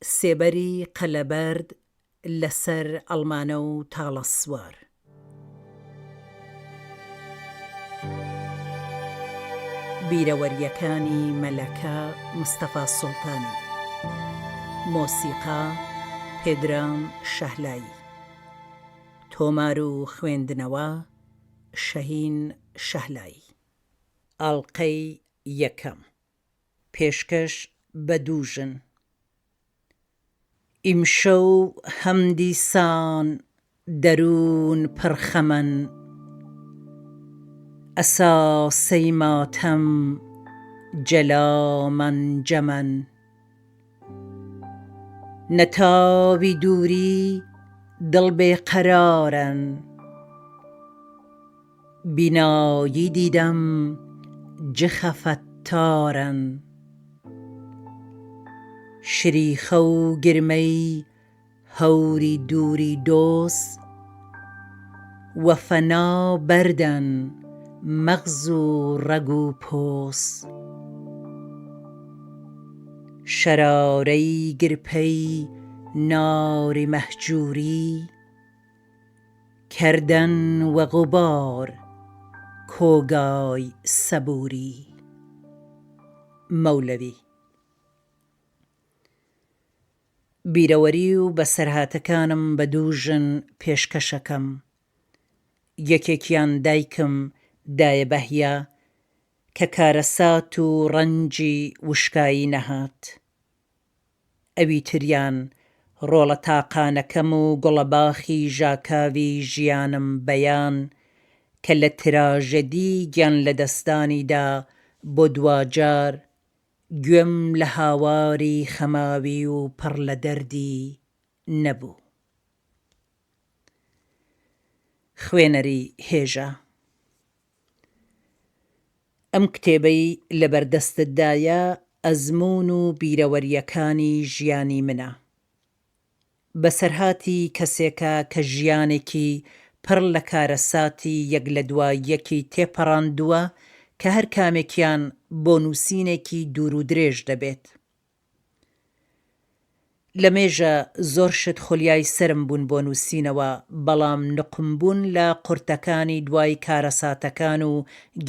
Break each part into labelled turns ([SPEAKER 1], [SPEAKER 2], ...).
[SPEAKER 1] سێبەری قەلەبەرد لە سەر ئەڵمانە و تاڵە سوار. بیرەوەرییەکانی مەلەکە مستەفا سوڵتانی. مۆسیقا، پێدرام شەهلایی. تۆمار و خوێندنەوە، شەهین شەهلایی. ئەڵقەی یەکەم. پێشکەش بە دوو ژن. ئیمشەو هەم دیسان دەروون پڕ خەمەن ئەساسەی ماتەم جەلامان جەمەن نەتاوی دووری دڵ بێ قەرارەن. بینایی دیدم جە خەفەتتارن شریخە و گرمەی هەوری دووری دۆس وە فەنا بەردەن مەغز و ڕەگ و پۆس شەرارەی گرپەی ناری مەهجووری. کردن وە غوبار کۆگای سەبووری. مەولەوی. بیرەوەری و بەسەرهاتەکانم بە دوو ژن پێشکەشەکەم. یەکێکیان دایکم دایە بەهیە کە کارەسات و ڕەنجی وشکایی نەهات. ئەوی تریان ڕۆڵە تاقانەکەم و گوڵەباخی ژاکاوی ژیانم بەیان کە لە تراژەدی گیانلەدەستدانیدا بۆ دواجار گوێم لە هاواری خەماوی و پڕ لە دەردی نەبوو. خوێنەری هێژا. ئەم کتێبەی لەبەردەستتدایە ئەزموون و بیرەوەرییەکانی ژیانی منە. بەسەرهاتی کەسێکە کە ژیانێکی پڕ لە کارەساتی یەک لە دوای یەکی تێپەڕاندووە کە هەر کامێکیان بۆ نووسینێکی دوورودرێژ دەبێت. لە مێژە زۆر شت خولیای سەرم بوون بۆ نووسینەوە، بەڵام نوقمبوون لە قورتەکانی دوای کارەساتەکان و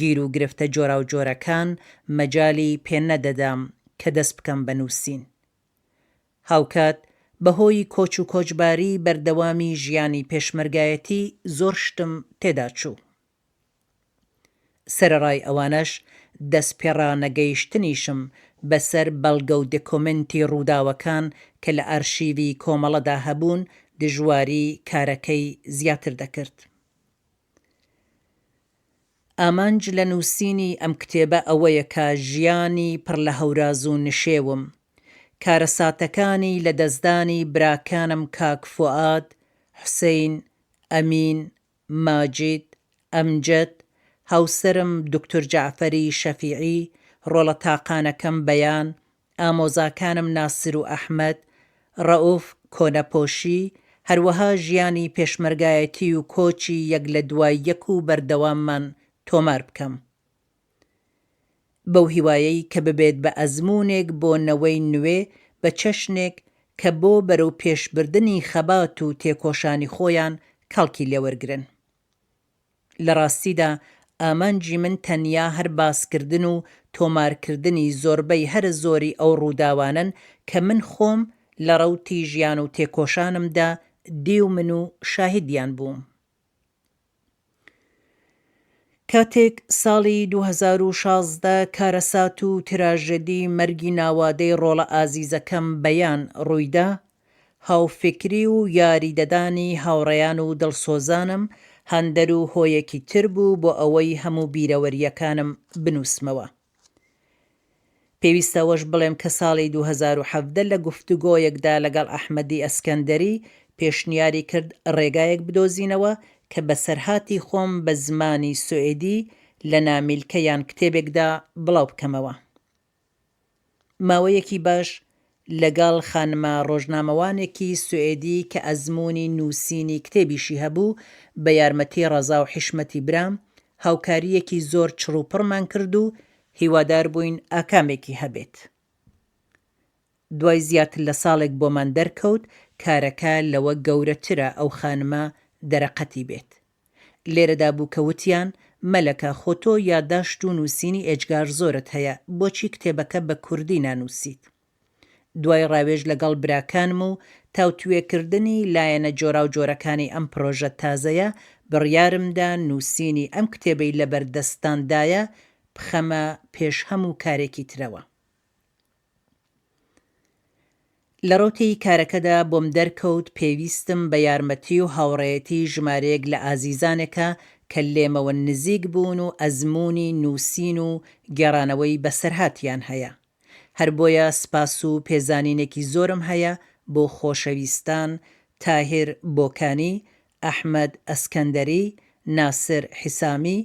[SPEAKER 1] گیروگرفتە جۆراوجۆرەکان مەجالی پێ نەدەدام کە دەست بکەم بە نووسین. هاوکات بەهۆی کۆچ و کۆچباریی بەردەوامی ژیانی پێشمەرگایەتی زۆر شتم تێدا چوو. سەرەڕای ئەوانەش دەستپێڕانەگەیشتنیشم بەسەر بەڵگە و دێکۆمێنتی ڕووداوەکان کە لە ئارشیوی کۆمەڵەدا هەبوون دژواری کارەکەی زیاتر دەکرد. ئامانج لە نووسینی ئەم کتێبە ئەوەیە کە ژیانی پڕ لە هەوراز و نشێوم، کارەساتەکانی لەدەستدانی براکانم کاک فوئاد، حوسەین، ئەمین، ماجید، ئەمجەد، هاوسەرم دوکتور جەعفەری شەفیعی، ڕۆڵە تاقانەکەم بەیان، ئامۆزاکانم ناسر و ئەحمەد، ڕەئوف کۆنەپۆشی، هەروەها ژیانی پێشمەرگایەتی و کۆچی یەک لە دوای یەک و بەردەواممان تۆمار بکەم. بەو هیوایەی کە ببێت بە ئەزموونێک بۆ نەوەی نوێ بە چەشنێک کە بۆ بەرەوپێشبردنی خەبات و تێکۆشانی خۆیان کەڵکی لێوەرگرن. لە ڕاستیدا ئامانجی من تەنیا هەر باسکردن و تۆمارکردنی زۆربەی هەرە زۆری ئەو ڕووداوانەن کە من خۆم لە ڕەوتی ژیان و تێکۆشانمدا دیومن و شاهیدیان بووم. کاتێک ساڵی 2016 کارەسات و تراژێدی مەرگی ناوادەی ڕۆڵە ئازیزەکەم بەیان ڕوویدا، هاوفیکری و یاریدەدانی هاوڕێیان و دڵسۆزانم هاندەر و هۆیەکی تر بوو بۆ ئەوەی هەموو بیرەوەرییەکانم بنووسمەوە. پێویستە ئەوەش بڵێم کە ساڵی 2017 لە گفتوگۆیەکدا لەگەڵ ئەحمەدی ئەسکەندەری پێشنیاری کرد ڕێگایەک بدۆزینەوە کە بەسەرهاتی خۆم بە زمانی سوئێدی لە نامیلکە یان کتێبێکدا بڵاو بکەمەوە. ماوەیەکی باش لەگەڵ خانمە ڕۆژنامەوانێکی سوئێدی کە ئەزموونی نووسینی کتێبیشی هەبوو، بە یارمەتی ڕەزا و حیشمەتی برام، هاوکارییەکی زۆر چڕوپڕمان کرد و هیوادار بووین ئاکامێکی هەبێت. دوای زیاتر لە ساڵێک بۆمان دەرکەوت کارەکە لەوە گەورەترە ئەو خانمە دەرەقەتی بێت. لێرەدا بوو کە وتیان، مەلەکە خۆ تۆ یاداشت و نووسینی ئێجگار زۆرت هەیە، بۆچی کتێبەکە بە کوردی نانووسیت؟ دوای ڕاوێژ لەگەڵ براکانم و تاوتوێکردنی لایەنە جۆراوجۆرەکانی ئەم پرۆژە تازەیە، بڕیارمدا نووسینی ئەم کتێبەی لەبەردەستتاندایە بخەمە پێش هەموو کارێکی ترەوە. لە ڕەوتی کارەکەدا بۆم دەرکەوت پێویستم بە یارمەتی و هاوڕێیەتی ژمارەیەک لە ئازیزانێکە کە لێمەوە نزیک بوون و ئەزموونی نووسین و گێڕانەوەی بەسەرهاتیان هەیە. هەر بۆیە سپاس و پێزانینێکی زۆرم هەیە بۆ خۆشەویستان تاهیر بۆکانی، ئەحمەد ئەسکەندەری، ناسر حیسامی،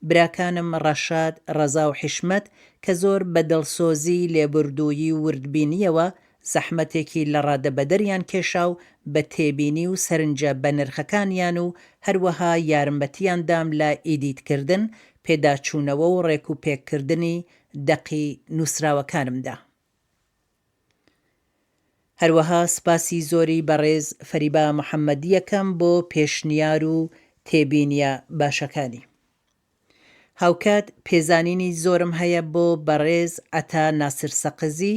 [SPEAKER 1] براکانم ڕەشاد، ڕەزا و حیشمەت کە زۆر بە دڵسۆزی، لێبوردوویی و وردبینییەوە زەحمەتێکی لەڕادەبەدەریان کێشا و بە تێبینی و سەرنجە بەنرخەکانیان و هەروەها یارمەتیان دام لە ئیدیتکردن، پێداچوونەوە و ڕێکوپێککردنی دەقی نووسراوەکانمدا. هەروەها سپاسی زۆری بەڕێز فەریبا محەمەدییەکەم بۆ پێشنیار و تێبینییە باشەکانی. هاوکات پێزانینی زۆرم هەیە بۆ بەڕێز عەتا ناسر سەقزی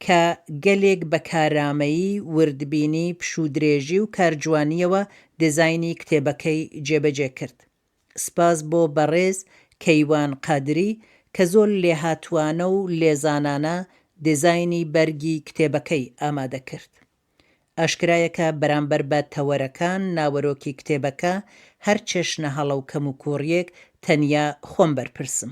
[SPEAKER 1] کە گەلێک بە کارامەیی، وردبینی، پشوودرێژی و کارجوانییەوە دیزاینی کتێبەکەی جێبەجێ کرد. سپاس بۆ بەڕێز کەیوان قادری کە زۆر لێهاتووانە و لێزانانە دیزاینی بەرگی کتێبەکەی ئامادە کرد. ئاشکرایە کە بەرامبەر بە تەوەرەکان ناوەرۆکی کتێبەکە هەر چەشنە هەڵە و کەموکووڕییەک تەنیا خۆم بەرپرسم.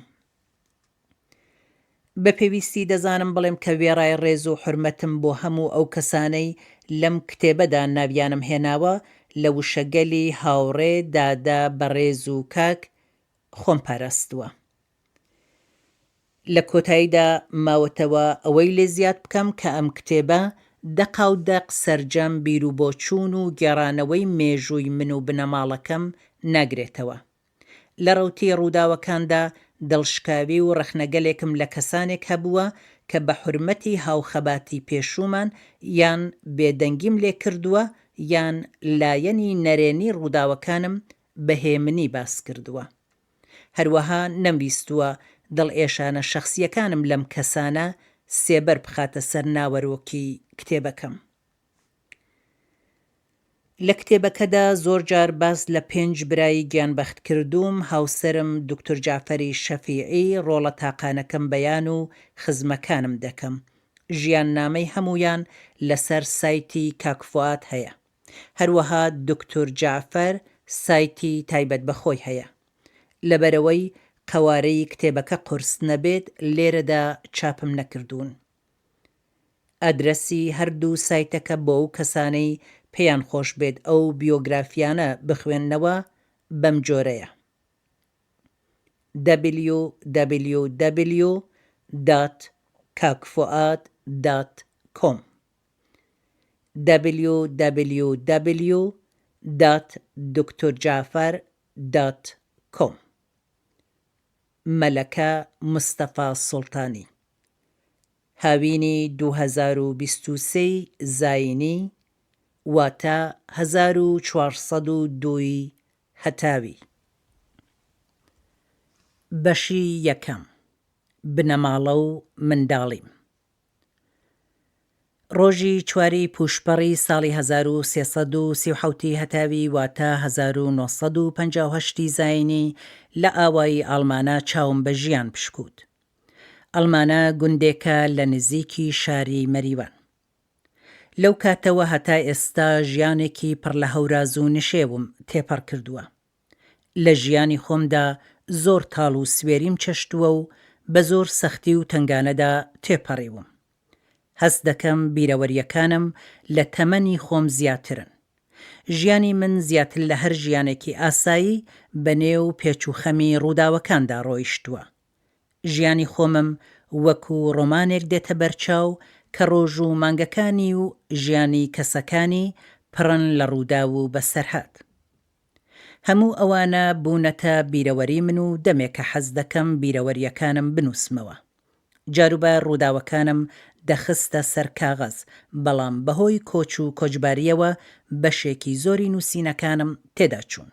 [SPEAKER 1] بە پێویستی دەزانم بڵێم کە وێڕای ڕێز و حورمەتم بۆ هەموو ئەو کەسانەی لەم کتێبەدا ناویانم هێناوە، لە وشەگەلی هاوڕێ، دادە، بەڕێز و کاک خۆم پاراستووە. لە کۆتاییدا ماوەتەوە ئەوەی لێ زیاد بکەم کە ئەم کتێبە دەقاودەق سەرجەم بیروبۆچوون و گێڕانەوەی مێژووی من و بنەماڵەکەم ناگرێتەوە. لە ڕەوتی ڕووداوەکاندا دڵشکاوی و ڕەخنەگەلێکم لە کەسانێک هەبووە کە بە حورمەتی هاوخەباتی پێشوومان یان بێدەنگیم لێ کردووە یان لایەنی نەرێنی ڕووداوەکانم بە هێمنی باس کردووە. هەروەها نەمویستووە دڵئێشانە شەخسییەکانم لەم کەسانە سێبەر بخاتە سەر ناوەرۆکی کتێبەکەم. لە کتێبەکەدا زۆر جار باس لە پێنج برای گیانبەختکردووم، هاوسەرم دوکتور جەعفەری شەفیعی، ڕۆڵە تاقانەکەم بەیان و خزمەکانم دەکەم. ژیاننامەی هەموویان لەسەر سایتی کاک فوئاد هەیە. هەروەها دوکتور جەعفەر سایتی تایبەت بە خۆی هەیە. لەبەرئەوەی قەوارەی کتێبەکە قورس نەبێت لێرەدا چاپم نەکردوون. ئەدرەسی هەردوو سایتەکە بۆ ئەو کەسانەی پێیان خۆش بێت ئەو بیۆگرافیانە بخوێننەوە بەم جۆرەیە، www دات کاک فوئاد دات کۆم www دات دکتۆر جەعفەر دات کۆم مەلەکە مستەفا سوڵتانی هاوینی 2023 ی زایینی واتە 1402 ی هەتاوی. بەشی یەکەم، بنەماڵە و منداڵیم. ڕۆژی چواری پووشپەڕی ساڵی 1337 ی هەتاوی واتە 1958 ی زایینی لە ئاوایی ئاڵمانە چاوم بە ژیان پشکووت. ئەڵمانە گوندێکە لە نزیکی شاری مەریوان. لەو کاتەوە هەتا ئێستا ژیانێکی پڕ لە هەوراز و نشێوم تێپەڕ کردووە. لە ژیانی خۆمدا زۆر تاڵ و سوێریم چەشتووە و بە زۆر سەختی و تەنگانەدا تێپەڕیوم. هەست دەکەم بیرەوەرییەکانم لە تەمەنی خۆم زیاترن. ژیانی من زیاتر لە هەر ژیانێکی ئاسایی بە نێو پێچ و خەمی ڕووداوەکاندا ڕۆیشتووە. ژیانی خۆمم وەکو ڕۆمانێک دێتە بەرچاو کە ڕۆژ و مانگەکانی و ژیانی کەسەکانی پڕن لە ڕووداو و بەسەرهات. هەموو ئەوانە بوونەتە بیرەوەری من و دەمێکە حەز دەکەم بیرەوەرییەکانم بنووسمەوە. جاروبار ڕووداوەکانم دەخستە سەر کاغەز، بەڵام بەهۆی کۆچ و کۆچبارییەوە بەشێکی زۆری نووسینەکانم تێدا چوون.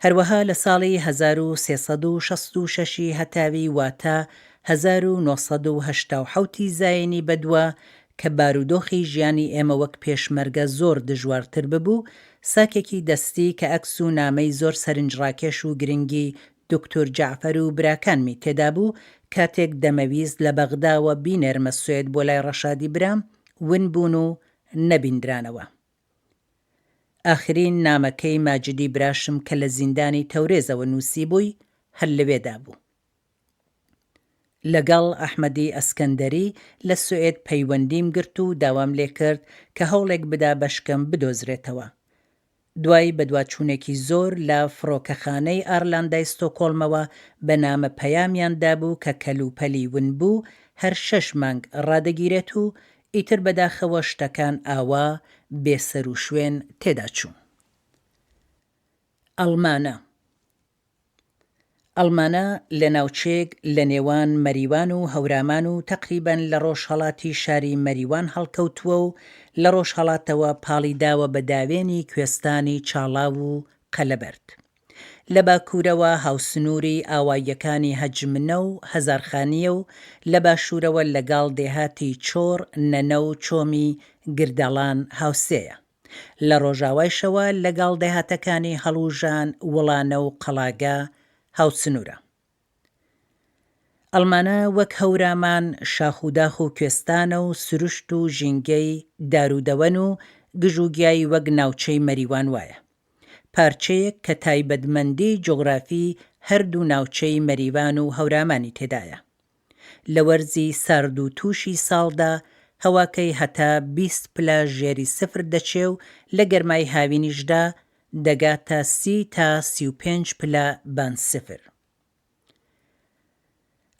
[SPEAKER 1] هەروەها لە ساڵی 1366 ی هەتاوی واتە 1987 ی زایینی بەدوا کە بارودۆخی ژیانی ئێمە وەک پێشمەرگە زۆر دژوارتر ببوو، ساکێکی دەستی کە ئەکس و نامەی زۆر سەرنجڕاکێش و گرنگی دوکتور جەعفەر و براکانمی تێدا بوو، کاتێک دەمەویست لە بەغداوە بینێرمە سوێد بۆ لای ڕەشادی برام، ون بوون و نەبیندرانەوە. ئاخرین نامەکەی ماجدی براشم کە لە زیندانی تەورێزەوە نووسیبووی هەر لەوێدا بوو. لەگەڵ ئەحمەدی ئەسکەندەری لە سوئێد پەیوەندیم گرت و داوام لێ کرد کە هەوڵێک بدا بەشکەم بدۆزرێتەوە. دوای بەدواچوونێکی زۆر لە فڕۆکەخانەی ئارلاندای ستۆکۆڵمەوە بە نامە پەیامیان دابوو کە کەلوپەلی ونبوو هەر شەش مانگ ڕادەگیرێت و ئیتر بەداخەوە شتەکان ئاوا بێ سەروشوێن تێدا چوون. ئەڵمانە ئەڵمانە لە ناوچەیەک لە نێوان مەریوان و هەورامان و تەقریبەن لە ڕۆژهەڵاتی شاری مەریوان هەڵکەوتووە و لە ڕۆژهەڵاتەوە پاڵی داوە بە داوێنی کوێستانی چاڵاو و قەلەبەرد. لە باکوورەوە هاوسنووری ئاواییەکانی هەجمنە و هەزارخانییە و لە باشوورەوە لەگەڵ دێهاتی چۆڕ نەنە و چۆمی گردەڵان هاوسێیە. لە ڕۆژاوایشەوە لەگەڵ دێهاتەکانی هەڵوژان، وڵانە و قەڵاگە هاوسنوورە. ئەڵمانە وەک هەورامان شاخ و داخ و کوێستانە و سروشت و ژینگەی دار و دەوەن و گژوگیای وەک ناوچەی مەریوان وایە. پارچەیەک کە تایبەتمەندیی جوغرافی هەردوو ناوچەی مەریوان و هەورامانی تێدایە. لە وەرزی سارد و تووشی ساڵدا هەواکەی هەتا 20 پلە ژێری سفر دەچێ و لە گەرمای هاوینیشدا دەگاتە 30 تا 35 پلە بان سفر.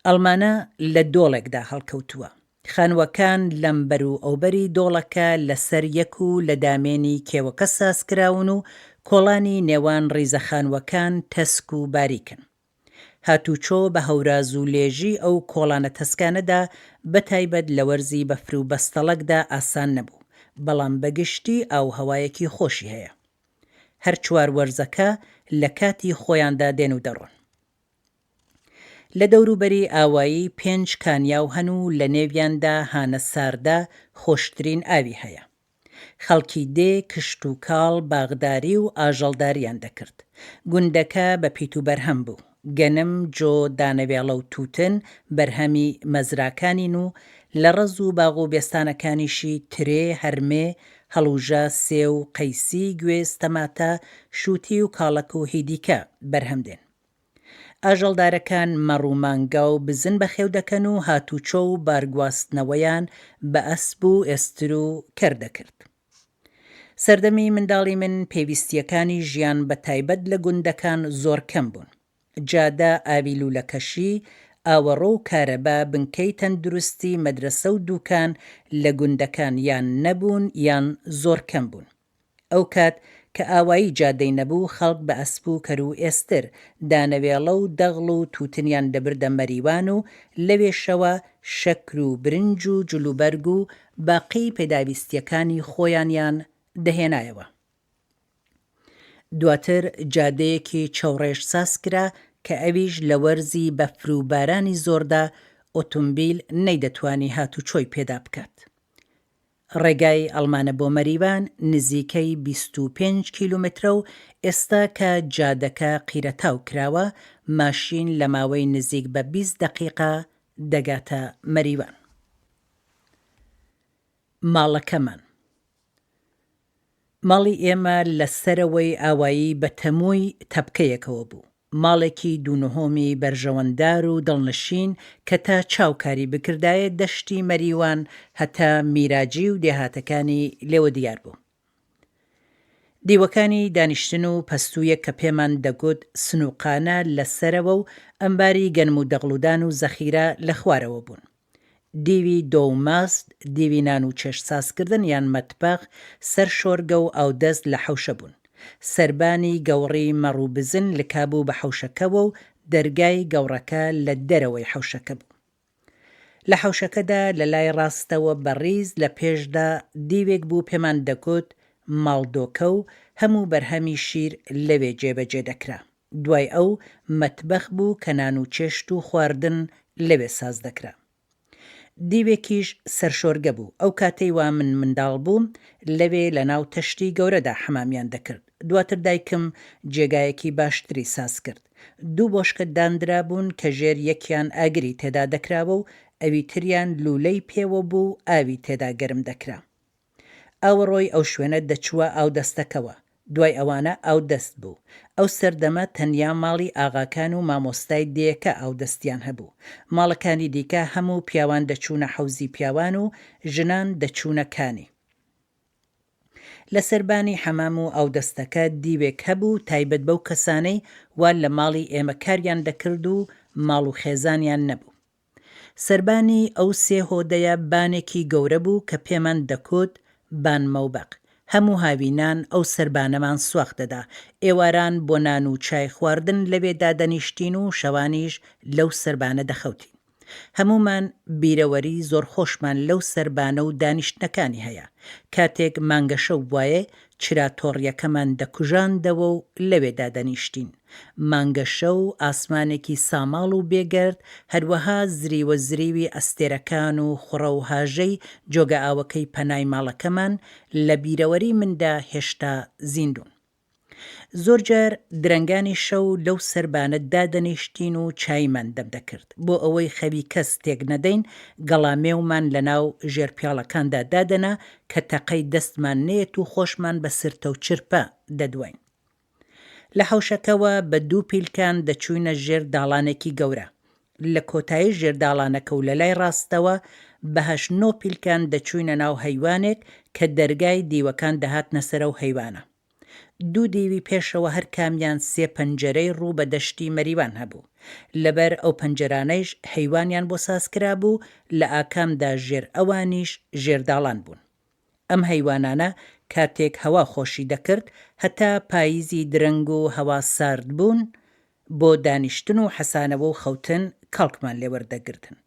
[SPEAKER 1] ئەڵمانە لە دۆڵێکدا هەڵکەوتووە. خانووەکان لەمبەر و ئەوبەری دۆڵەکە لەسەر یەک و لە دامێنی کێوەکە سازکراون و کۆڵانی نێوان ڕیزە خانووەکان تەسک و باریکن. هاتوچۆ بە هەوراز و لێژی ئەو کۆڵانە تەسکانەدا بە تایبەت لە وەرزی بەفر و بەستەڵەکدا ئاسان نەبوو، بەڵام بە گشتی ئاووهەوایەکی خۆشی هەیە. هەر چوار وەرزەکە لە کاتی خۆیاندا دێن و دەڕۆن. لە دەوروبەری ئاوایی پێنج کانیاو هەن و لە نێویاندا هانە ساردە خۆشترین ئاوی هەیە. خەڵکی دێ کشتوکاڵ، باغداری و ئاژەڵداریان دەکرد. گوندەکە بە پیت و بەرهەم بوو. گەنم، جۆ، دانەوێڵە و تووتن بەرهەمی مەزراکانین و لە ڕەز و باغ و بێستانەکانیشی ترێ، هەرمێ، هەڵوژە، سێو، قەیسی، گوێز، تەماتە، شووتی و کاڵەک و هی دیکە بەرهەم دێن. ئاژەڵدارەکان مەڕ و مانگا و بزن بەخێو دەکەن و هاتوچۆ و بارگواستنەوەیان بە ئەسپ و ئێستر و کەر دەکرد. سەردەمی منداڵی من پێویستییەکانی ژیان بە تایبەت لە گوندەکان زۆر کەم بوون. جادە، ئاوی لوولەکەشی، ئاوەڕۆ و کارەبا، بنکەی تەندروستی، مەدرەسە و دووکان لە گوندەکان یان نەبوون یان زۆر کەم بوون. ئەو کات کە ئاوایی جادەی نەبوو خەڵک بە ئەسپ و کەر و ئێستر، دانەوێڵە و دەغڵ و تووتنیان دەبردە مەریوان و لەوێشەوە شەکر و برنج و جلوبەرگ و باقی پێداویستییەکانی خۆیانیان دەهێنایەوە. دواتر جادەیەکی چەوڕێژ ساز کرا کە ئەویش لە وەرزی بەفر و بارانی زۆردا ئۆتومبیل نەیدەتوانی هاتوچۆی پێدا بکات. ڕێگای ئەڵمانە بۆ مەریوان نزیکەی 25 کیلومترە و ئێستا کە جادەکە قیرەتاو کراوە ماشین لە ماوەی نزیک بە 20 دەقیقە دەگاتە مەریوان. ماڵەکەمان. ماڵی ئێمە لە سەرەوەی ئاوایی بە تەمووی تەپکەیەکەوە بوو. ماڵێکی دوونهۆمی بەرژەوەنددار و دڵنشین کە تا چاو کاری بکردایە دەشتی مەریوان هەتا میراجی و دێهاتەکانی لێوە دیار بوو. دیوەکانی دانیشتن و پەستوویەک کە پێمان دەگوت سنووقانە لە سەرەوە و ئەمباری گەنم و دەغڵودان و زەخیرە لە خوارەوە بوون. دیوی دۆ و ماست، دیوی نان و چێشت سازکردن یان مەتبەخ، سەر شۆرگە و ئاودەست لە حەوشە بوون. سەربانی گەوڕی مەڕ و بزن لکابوو بە حەوشەکەوە و دەرگای گەوڕەکە لە دەرەوەی حەوشەکە بوو. لە حەوشەکەدا لە لای ڕاستەوە بە ڕیز لە پێشدا دیوێک بوو پێمان دەگوت ماڵدۆکە و هەموو بەرهەمی شیر لەوێ جێبەجێ دەکرا. دوای ئەو مەتبەخ بوو کە نان و چێشت و خواردن لەوێ ساز دەکرا. دیوێکیش سەرشۆرگە بوو، ئەو کاتەی وا من منداڵ بووم لەوێ لە ناو تەشتی گەورەدا حەمامیان دەکرد، دواتر دایکم جێگایەکی باشتری ساز کرد. دوو بۆشکە داندرابوون کە ژێر یەکیان ئاگری تێدا دەکراوە و ئەوی تریان لوولەی پێوە بوو و ئاوی تێدا گەرم دەکرا. ئاوەڕۆی ئەو شوێنە دەچووە ئاودەستەکەوە، دوای ئەوانە ئاودەست بوو. ئەو سەردەمە تەنیا ماڵی ئاغاکان و مامۆستای دێیەکە ئاودەستیان هەبوو. ماڵەکانی دیکە هەموو پیاوان دەچوونە حەوزی پیاوان و ژنان دەچوونە کانی. لە سەربانی حەمام و ئاودەستەکە دیوێک هەبوو تایبەت بەو کەسانەی وا لە ماڵی ئێمە کاریان دەکرد و ماڵ و خێزانیان نەبوو. سەربانی ئەو سێ هۆدەیە بانێکی گەورە بوو کە پێمان دەکوت بان مەوبەق. هەموو هاوینان ئەو سەربانەمان سواخ دەدا. ئێواران بۆ نان و چای خواردن لەوێ دادەنیشتین و شەوانیش لەو سەربانە دەخەوتین. هەموومان بیرەوەری زۆر خۆشمان لەو سەربانە و دانیشتنەکانی هەیە. کاتێک مانگەشەو بوایێ چرا تۆڕییەکەمان دەکوژاندەوە و لەوێ دادەنیشتین. مانگەشەو، ئاسمانێکی ساماڵ و بێگەرد، هەروەها زریوە زریوی ئەستێرەکان و خوڕە و هاژەی جۆگە ئاوەکەی پەنای ماڵەکەمان لە بیرەوەری مندا هێشتا زیندوون. زۆرجار درەنگانی شەو لەو سەربانە دادەنیشتین و چایمان دەم دەکرد. بۆ ئەوەی خەوی کەس تێک نەدەین، گەڵا مێومان لەناو ژێر پیاڵەکاندا دادەنا کە تەقەی دەستمان نەیەت و خۆشمان بە سرتە و چرپە دەدواین. لە حەوشەکەوە بە دوو پیلکان دەچووینە ژێر داڵانێکی گەورە. لە کۆتایی ژێر داڵانەکە و لە لای ڕاستەوە بە هەشت نۆ پیلکان دەچووینە ناو هەیوانێک کە دەرگای دیوەکان دەهاتنە سەر ئەو هەیوانە. دوو دیوی پێشەوە هەر کامیان سێ پەنجەرەی ڕوو بە دەشتی مەریوان هەبوو. لەبەر ئەو پەنجەرانەیش هەیوانیان بۆ ساز کرابوو، لە ئاکامدا ژێر ئەوانیش ژێر داڵان بوون. ئەم هەیوانانە کاتێک هەوا خۆشی دەکرد هەتا پاییزی درەنگ و هەوا سارد بوون، بۆ دانیشتن و حەسانەوە و خەوتن کەڵکمان لێ وەردەگرتن.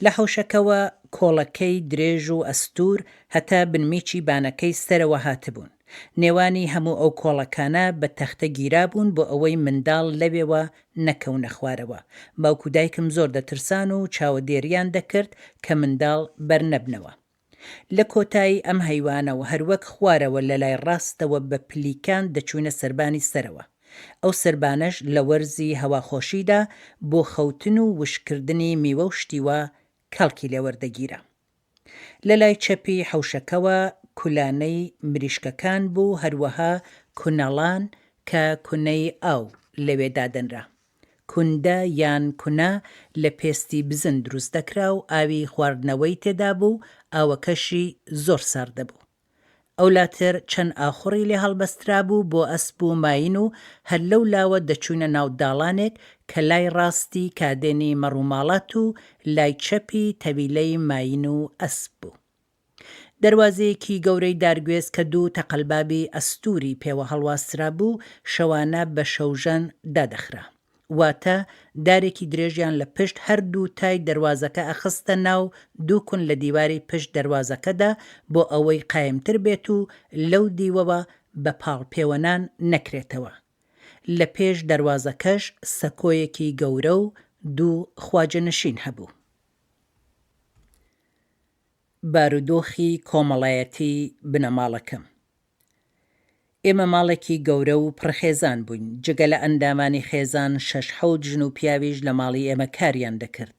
[SPEAKER 1] لە حەوشەکەوە کۆڵەکەی درێژ و ئەستوور هەتا بنمیچی بانەکەی سەرەوە هاتبوون. نێوانی هەموو ئەو کۆڵەکانە بە تەختە گیرابوون بۆ ئەوەی منداڵ لەوێوە نەکەونە خوارەوە. باوک و دایکم زۆر دەترسان و چاوەدێریان دەکرد کە منداڵ بەرنەبنەوە. لە کۆتایی ئەم هەیوانە و هەروەک خوارەوە لە لای ڕاستەوە بە پلیکان دەچووینە سەربانی سەرەوە. ئەو سەربانەش لە وەرزی هەواخۆشیدا بۆ خەوتن و وشککردنی میوە و شتی وا کەڵکی لێ وەردەگیرا. لە لای چەپی حەوشەکەوە کولانەی مریشکەکان بوو هەروەها کونەڵان کە کونەی ئاو لەوێ دادەنرا. کوندە یان کونە لە پێستی بزن دروست دەکرا و ئاوی خواردنەوەی تێدابوو و ئاوەکەشی زۆر سارد دەبوو. ئەولاتر چەند ئاخوڕی لێ هەڵبەسترابوو بۆ ئەسپ و ماین و هەر لەو لاوە دەچووینە ناو داڵانێک کە لای ڕاستی کادێنی مەڕوماڵات و لای چەپی تەویلەی ماین و ئەسپ بوو. دەروازەیەکی گەورەی دارگوێز کە دوو تەقەلبابی ئەستووری پێوە هەڵواسرابوو شەوانە بە شەوژەن دادەخرا. واتە دارێکی درێژیان لە پشت هەر دوو تای دەروازەکە ئەخستە ناو دوو کون لە دیواری پشت دەروازەکەدا بۆ ئەوەی قایمتر بێت و لەو دیوەوە بە پاڵ پێوەنان نەکرێتەوە. لە پێش دەروازەکەش سەکۆیەکی گەورە و دوو خواجەنشین هەبوو. بارودۆخی کۆمەڵایەتی بنەماڵەکەم. ئێمە ماڵێکی گەورە و پڕ خێزان بووین، جگە لە ئەندامانی خێزان شەش حەوت ژن و پیاویش لە ماڵی ئێمە کاریان دەکرد.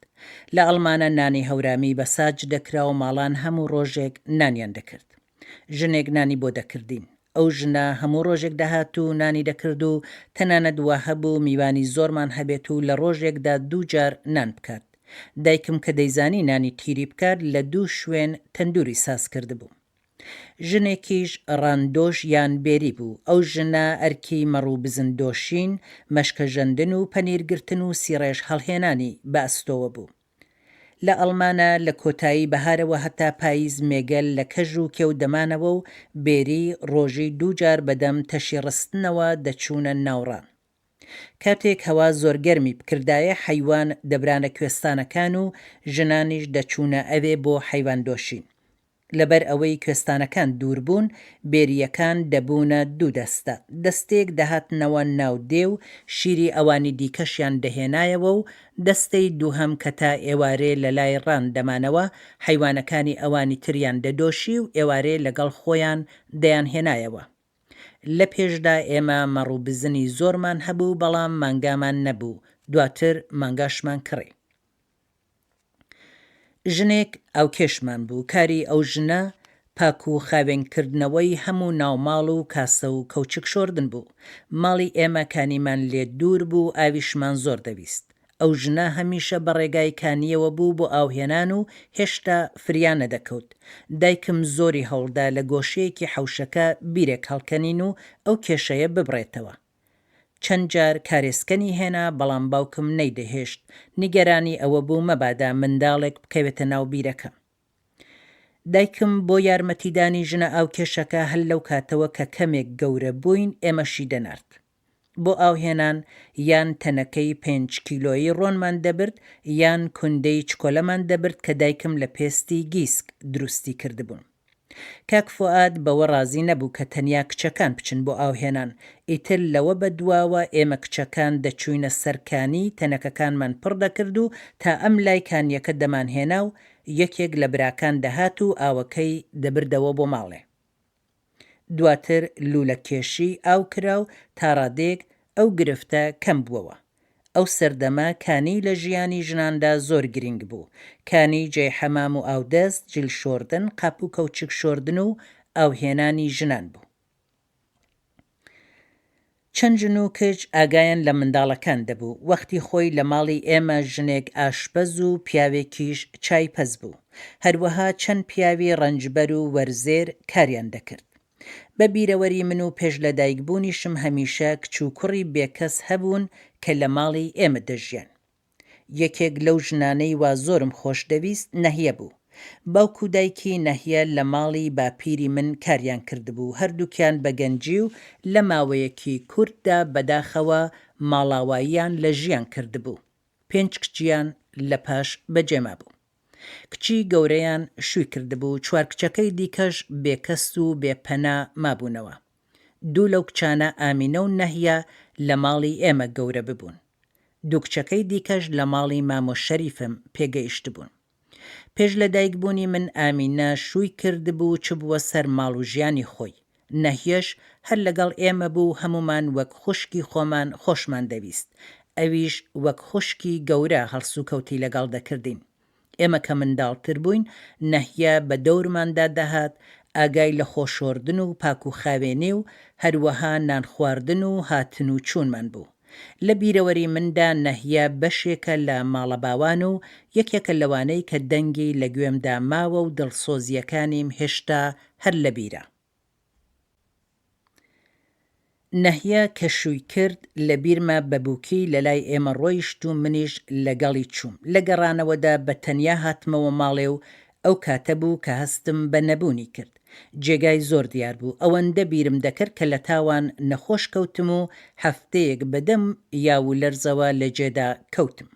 [SPEAKER 1] لە ئەڵمانە نانی هەورامی بە ساج دەکرا و ماڵان هەموو ڕۆژێک نانیان دەکرد. ژنێک نانی بۆ دەکردین. ئەو ژنە هەموو ڕۆژێک دەهات و نانی دەکرد و تەنانەت وا هەبوو میوانی زۆرمان هەبێت و لە ڕۆژێکدا دوو جار نان بکات. دایکم کە دەیزانی نانی تیری بکات لە دوو شوێن تەندووری ساز کردبوو. ژنێکیش ڕاندۆش یان بێری بوو. ئەو ژنە ئەرکی مەڕ و بزن دۆشین، مەشکە ژەندن و پەنیر گرتن و سیڕێژ هەڵهێنانی بە ئەستۆوە بوو. لە ئەڵمانە لە کۆتایی بەهارەوە هەتا پاییز مێگەل لە کەژ و کێو دەمانەوە و بێری ڕۆژی دوو جار بەدەم تەشی ڕستنەوە دەچوونە ناو ڕان. کاتێک هەوا زۆر گەرمی بکردایە حەیوان دەبرانە کوێستانەکان و ژنانیش دەچوونە ئەوێ بۆ حەیوان دۆشین. لەبەر ئەوەی کوێستانەکان دوور بوون، بێرییەکان دەبوونە دوو دەستە، دەستەیەک دەهاتنەوە ناو دێ و شیری ئەوانی دیکەشیان دەهێنایەوە و دەستەی دووهەم کە تا ئێوارێ لە لای ڕان دەمانەوە، حەیوانەکانی ئەوانی تریان دەدۆشی و ئێوارێ لەگەڵ خۆیان دەیانهێنایەوە. لە پێشدا ئێمە مەڕ و بزنی زۆرمان هەبوو، بەڵام مانگامان نەبوو، دواتر مانگاشمان کڕی. ژنێک ئاوکێشمان بوو، کاری ئەو ژنە پاک و خاوێن کردنەوەی هەموو ناوماڵ و کاسە و کەوچک شۆردن بوو. ماڵی ئێمە کانیمان لێ دوور بوو ئاویشمان زۆر دەویست. ئەو ژنە هەمیشە بە ڕێگای کانییەوە بوو بۆ ئاوهێنان و هێشتا فریا نەدەکەوت. دایکم زۆری هەوڵدا لە گۆشەیەکی حەوشەکە بیرێک هەڵکەنین و ئەو کێشەیە ببڕێتەوە. چەند جار کارێسکەنی هێنا بەڵام باوکم نەیدەهێشت، نیگەرانی ئەوە بوو مەبادا منداڵێک بکەوێتە ناو بیرەکە. دایکم بۆ یارمەتیدانی ژنە ئاوکێشەکە هەر لەو کاتەوە کە کەمێک گەورە بووین ئێمەشی دەنارد. بۆ ئاوهێنان یان تەنەکەی پێنج کیلۆیی ڕۆنمان دەبرد یان کوندەی چکۆلەمان دەبرد کە دایکم لە پێستی گیسک دروستی کردبوون. کاک فوئاد بەوە ڕازی نەبوو کە تەنیا کچەکان بچن بۆ ئاوهێنان، ئیتر لەوە بە دواوە ئێمە کچەکان دەچووینە سەر کانی، تەنەکەکانمان پڕ دەکرد و تا ئەم لای کانییەکە دەمانهێنا و یەکێک لە براکان دەهات و ئاوەکەی دەبردەوە بۆ ماڵێ. دواتر لوولەکێشی ئاو کرا و تا ڕادەیەک ئەو گرفتە کەم بووەوە. ئەو سەردەمە کانی لە ژیانی ژناندا زۆر گرینگ بوو. کانی جێی حەمام و ئاودەست، جل شۆردن، قاپ و کەوچک شۆردن و ئاوهێنانی ژنان بوو. چەند ژن و کچ ئاگایان لە منداڵەکان دەبوو. وەختی خۆی لە ماڵی ئێمە ژنێک ئاشپەز و پیاوێکیش چای پەز بوو. هەروەها چەند پیاوی ڕەنجبەر و وەرزێر کاریان دەکرد. بە بیرەوەری من و پێش لەدایکبوونیشم هەمیشە کچ و کوڕی بێکەس هەبوون کە لە ماڵی ئێمە دەژیان. یەکێک لەو ژنانەی وا زۆرم خۆش دەویست نەهیە بوو. باوک و دایکی نەهیە لە ماڵی باپیری من کاریان کردبوو، هەردووکیان بە گەنجی و لە ماوەیەکی کورتدا بەداخەوە ماڵاواییان لە ژیان کردبوو. پێنج کچیان لە پاش بەجێ مابوو. کچی گەورەیان شووی کردبوو، چوار کچەکەی دیکەش بێکەس و بێ پەنا مابوونەوە. دوو لەو کچانە ئامینە و نەهیە لە ماڵی ئێمە گەورە ببوون. دوو کچەکەی دیکەش لە ماڵی مامۆ شەریفم پێگەیشتبوون. پێش لە دایک بوونی من ئامینە شووی کردبوو و چبووە سەر ماڵ و ژیانی خۆی. نەهیەش هەر لەگەڵ ئێمە بوو و هەموومان وەک خوشکی خۆمان خۆشمان دەویست. ئەویش وەک خوشکی گەورە هەڵسوکەوتی لەگەڵ دەکردین. ئێمە کە منداڵتر بووین، نەهیە بە دەورماندا دەهات، ئاگای لە خۆشۆردن و پاکوخاوێنی و هەروەها نانخواردن و هاتن و چوونمان بوو. لە بیرەوەری مندا نەهیە بەشێکە لە ماڵە باوان و یەکێکە لەوانەی کە دەنگی لە گوێمدا ماوە و دڵسۆزییەکانیم هێشتا هەر لە بیرە. نەهیە کە شووی کرد، لە بیرمە بە بووکی لە لای ئێمە ڕۆیشت و منیش لە گەڵی چووم. لە گەڕانەوەدا بە تەنیا هاتمەوە ماڵێ و ئەو کاتە بوو کە هەستم بە نەبوونی کرد. جێگای زۆر دیار بوو. ئەوەندە بیرم دەکرد کە لە تاوان نەخۆش کەوتم و هەفتەیەک بە دەم یاو و لەرزەوە لە جێدا کەوتم.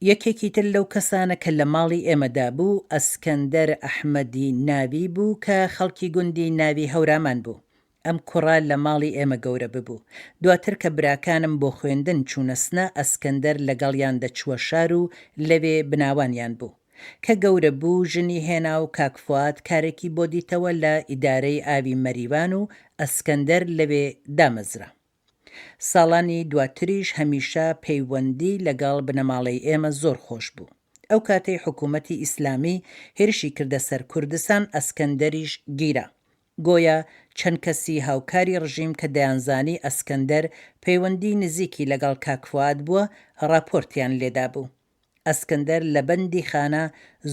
[SPEAKER 1] یەکێکی تر لەو کەسانە کە لە ماڵی ئێمەدا بوو، ئەسکەندەر ئەحمەدی ناوی بوو کە خەڵکی گوندی ناوی هەورامان بوو. ئەم کوڕە لە ماڵی ئێمە گەورە ببوو. دواتر کە براکانم بۆ خوێندن چوونە سنە، ئەسکەندەر لەگەڵیان دەچووە شار و لەوێ بناوانیان بوو. کە گەورە بوو ژنی هێنا و کاک فوئاد کارێکی بۆ دیتەوە لە ئیدارەی ئاوی مەریوان و ئەسکەندەر لەوێ دامەزرا. ساڵانی دواتریش هەمیشە پەیوەندی لەگەڵ بنەماڵەی ئێمە زۆر خۆش بوو. ئەو کاتەی حکوومەتی ئیسلامی هێرشی کردە سەر کوردستان ئەسکەندەریش گیرا. گۆیا چەند کەسی هاوکاری ڕژیم کە دەیانزانی ئەسکەندەر پەیوەندی نزیکی لەگەڵ کاک فوئاد بووە ڕاپۆرتیان لێدابوو. ئەسکەندەر لە بەندیخانە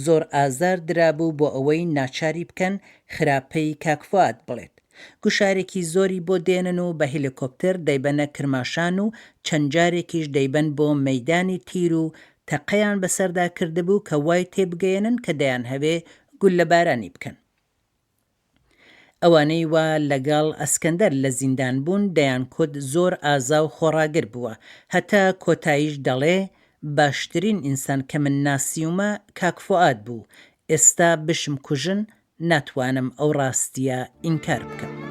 [SPEAKER 1] زۆر ئازار درابوو بۆ ئەوەی ناچاری بکەن خراپەی کاک فوئاد بڵێت. گوشارێکی زۆری بۆ دێنن و بە هێلیکۆپتەر دەیبەنە کرماشان و چەند جارێکیش دەیبەن بۆ مەیدانی تیر و تەقەیان بەسەردا کردبوو کە وای تێبگەیەنن کە دەیانهەوێ گوللەبارانی بکەن. ئەوانەی وا لەگەڵ ئەسکەندەر لە زیندان بوون دەیانکوت زۆر ئازا و خۆڕاگر بووە. هەتا کۆتاییش دەڵێ باشترین ئینسان کە من ناسیومە کاک فوئاد بوو. ئێستا بشمکوژن ناتوانم ئەو ڕاستییە ئینکار بکەم.